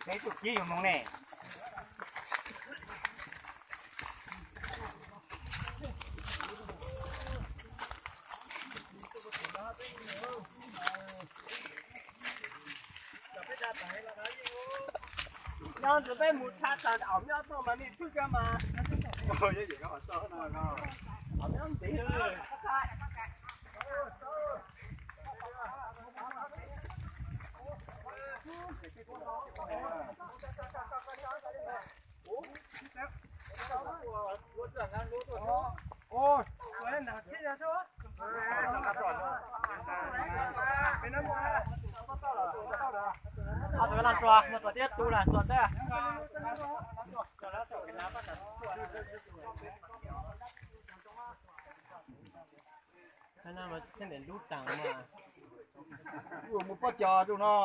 Peb tug kib yus moog ne. Nyob ntawd peb mus tshaj tag, nyob toj mas nej tshwj kag mas. Thiab nws lub taag mas, mus pob cos rau no.